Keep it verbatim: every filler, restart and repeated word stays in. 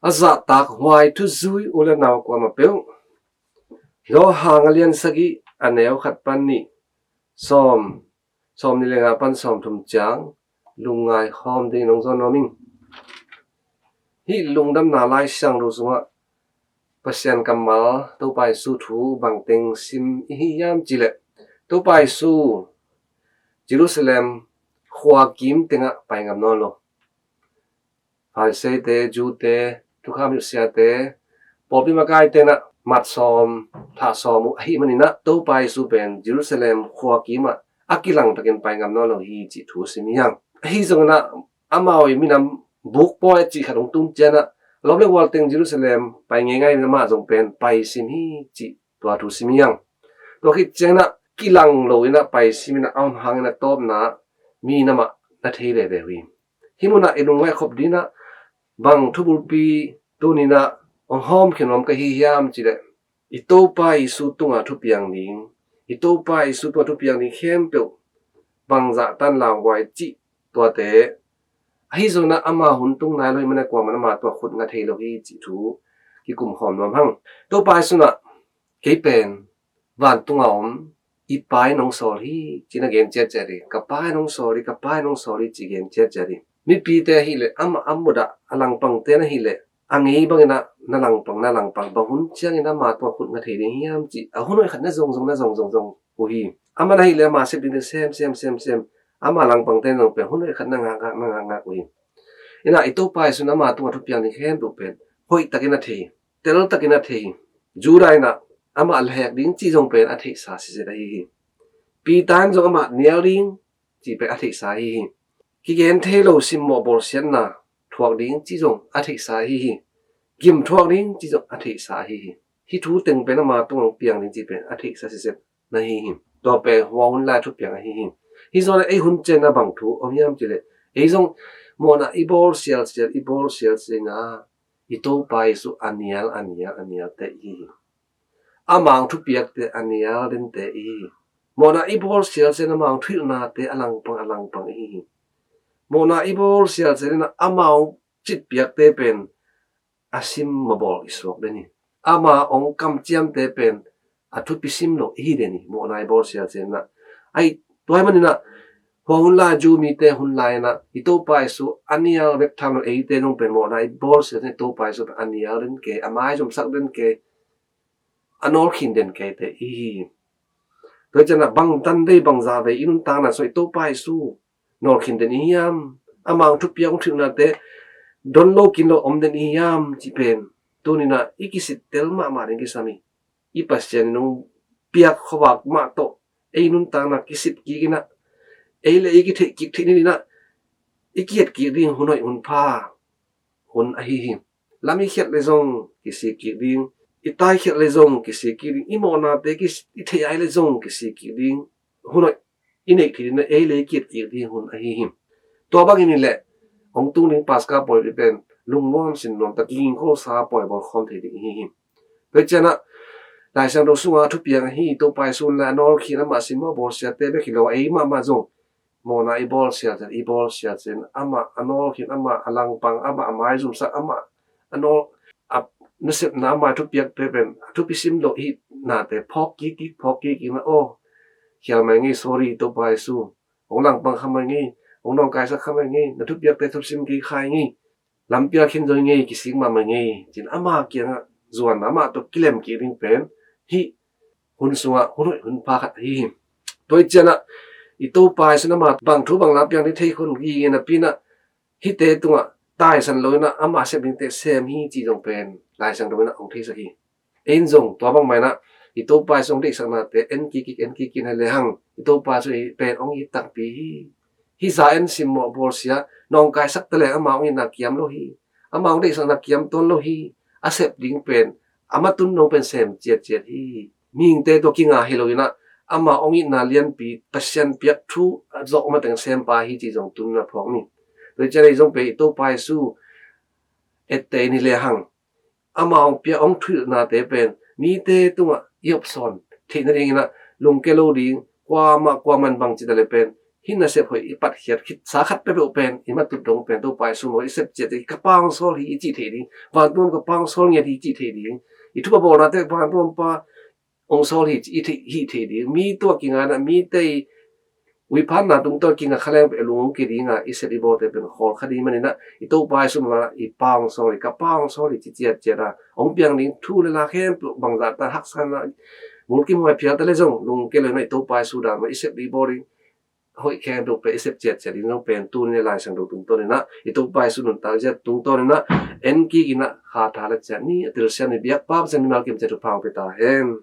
A zahtak huai thuzui u le nau kuamah peuh, Johan a lian sagih, a neu khat pan nih, sawm, sawm nih le nga pan sawm thum ciang lungngai khawm ding nong zawn nuam ing. Hih lungdamna Lai Siangtho sungah Pasian kammal, Topa Jesu thu bangteng sim i hi hiam cih leh, Topa Jesu Jerusalem khua kim tengah pai ngam nawn lo. Pharisee-te, Jew-te, thukham hilh siate, pawlpi makaite in ah mat sawm, thah sawm uh ahih manin ah Topa Jesu pen Jerusalem khua kimah a kilang takin pai ngam nawn lo hi cih thu sim hi hang. Ahi zongin ah amau i minam buk pawi a cih khat hong tum ciangin ah lawm le gual teng Jerusalem pai ngeingai in amah zong pen pai sim hi cih tua thu sim hi hang. Tua khit ciangin ah kilang lo in ah pai sim in ah a om hangin a tawpna ah minam ah na thei veve uh hi. Hih munah i lungngaih khop dingin ah bang thubulpi tuni-in ah hong hawmkhia nuam ka hi hiam cih leh, i Topa Jesu tungah thupiang ding, i Topa Jesu tungah thupiang ding khempeuh bangzah tan lauhuai cih tuate, ahi zongin ah ama hun tung nai lo ahih manin ah kuamah in ama tungah khut nga thei lo hi cih thu kikum khawm nuam hang. Topa Jesu in ah, "Kei pen vantung a om i Pa in hong sawl hi," ci-in a gen ciatciat hi. "Ka Pa in hong sawl hi, ka Pa in hong sawl hi," ci gen ciatciat hi. Mipite ahih leh amah a mudah, a langpangte in ahih leh a ngei bangin ah, "Na langpang, na langpang, bang hun ciangin ama tungah khut nga thei ding hiam?" ci a hun hoih khat na zong zong, na zong zong zong uh hi. Amah in ahih leh ama sep dingte sem sem sem sem, ama langpangte in zong pen hun hoih khat na ngakngak, na ngakngak uh hi. In ah i Topa Jesu in ama tungah thupiang ding khempeuh pen hoih takin a thei hi, tel takin a thei hi. Judah in ah amah lehhek ding cih zong pen a theihsa siset ahi hi. Peter in zong amah nial ding cih pen a theihsa ahi hi. Kigen thei lo simmawh bawlsiatna thuak ding cih zong a theihsa ahi hi. Gim thuak ding cih zong a theihsa ahi hi. Hih thu teng pen ama tungah hong piang ding cih pen a theihsa siset na hi hi. Tua pen hua hun lai thupiang ahi hi. Hih zawh in ei hun ciangin ah bang thu om hiam cih leh, ei zong mawhna i bawl sialsial, i bawl sialsial in ah i Topa Jesu a nial, a nial, a nialte i hi hi. Ama hong thupiakte a nial dente i hi hi. Mawhna i bawl sialsial in ama hong thuhilhnate a langpang, a langpang i hi hi. Mawhna i bawl sialsial in ah ama hong citpiakte pen a simmabawl i suak den hi. Ama hong kamciamte pen a thupi sim lo i hi den hi, mawhna i bawl sialsial in ah. Ahi, tua ahih manin ah hua hun lai Jew mite hun lai in ah i Topa Jesu a nial bek tham lo, eite zong pen mawhna i bawl sialsial in i Topa Jesu pen a nial den kei, a maizumsak den kei, a nawlkhin den keite i hi hi. Tua hi ciangin ah bangtan vei, bangzah vei i nuntakna sungah i Topa Jesu nawlkhin den i hiam? Ama hong thupiak, hong thuhilhnate don lo kin lo om den i hiam cih pen tuni-in ah i kisittel mahmah ding kisam hi. I Pasian in hong piak khuavak mah tawh ei nuntakna kisip kik in ah, ei le ei kitheih kik theih ni-in ah i ki-et kik ding hun hoih, hun pha, hun ahi hi. Lam i khiat le zong kisik kik ding, i tai khiat le zong kisik kik ding, i mawhnate kis-, i theih ai le zong kisik kik ding, hun hoih i neih theih ding, ei le ei ki-et kik ding hun ahi hi. Tua bangin hi leh hong tung ding Paska pawi pen lungnuam sinnuam, takingkholsa pawi bawl khawm thei ding i hi hi. Tua hi ciangin ah Lai Siangtho sunga thupiang ahi Topa Jesu in la a nawlkhin, ama simmawh bawlsiate bek hi lo, ei mahmah zong mawhna i bawl sialsial, i bawl sialsial in amah a nawlkhin, amah a langpang, amah a maizumsak, amah a nawl, a nasepna, ama thupiakte pen a thupi sim lo i hihnate phawk kik kik, phawk kik kik in ah, aw, khial mai ngei, sorry Topa Jesu, hong langpang kha mai ngei, hong nawngkaisak kha mai ngei, na thupiakte thusim kik kha ngei, lampial khin zong hi ngei, kisik mahmah ngei, ci-in ama kiangah zuanna, amah tawh kilem kik ding pen hih hun sungah hun hoih hun pha khat ahi hi. Tua hi ciangin ah i Topa Jesu in ama bang thu bang la piang ding thei khol gige napi-in ah hihte tungah taisan lo-in ah ama sep dingte sem hi cih zong pen Lai Siangtho in ah hong theisak hi. Ei in zong tua bangmah in ah i Topa Jesu hong deihsaknate en kik kik, en kik kik in ah hi lehang, i Topa Jesu pen hong it takpi hi. Hih za en, simmawh bawlsia, nawngkaisak ta leng ama hong itna kiam lo hi. Ama hong deihsakna kiam tuan lo hi. A sep ding pen ama tun dong pen sem ciatciat hi. Mihingte tawh kinga hi lo-in ah ama hong itna lianpi, Pasian piak thu a zawh mateng sempa hi cih zong tuni-in ah phawk ni. Tua hi ciangin ei zong pen i Topa Jesu etteh in hi lehang, ama hong piak, hong thuhilhnate pen mite tungah i opsawn theih nadingin ah lungkia lo ding, kuamah kuamah in bangci ta leh pen hih nasep hoih i patkhiat khitsa khat peuhpeuh pen i matut dong pen Topa Jesu maw i sep ciat ciat, ka Pa hong sawl hi i cih theih ding, vantung ka Pa hong sawl ngiat hi i cih theih ding, i thupha bawlnate vantung Pa hong sawl hi i theih, hih theih ding, mi tua kinga na, mite i uiphana tungtawn kinga kha leng peh lung hong kia dinga i sep i bawlte pen khawl kha ding maninah i Topa Jesu mah i Pa hong sawl hi, ka Pa hong sawl hi ci ciat ciat a hong piang ding thu le la khempeuh bangzah ta haksatna mulkimhuai phial ta le zong lungkia lo inah i Topa Jesu dan mah i sep i bawl ding hoih khempeuh pen i sep ciat ciat ding zong pen tuni le Lai Siangtho tungtawn inah i Topa Jesu nuntak zia tungtawn inah en kik inah kha tha le ciat ni a tilsiam ni biakpa Pasian mimal kim ciat thupha hong pia ta hen.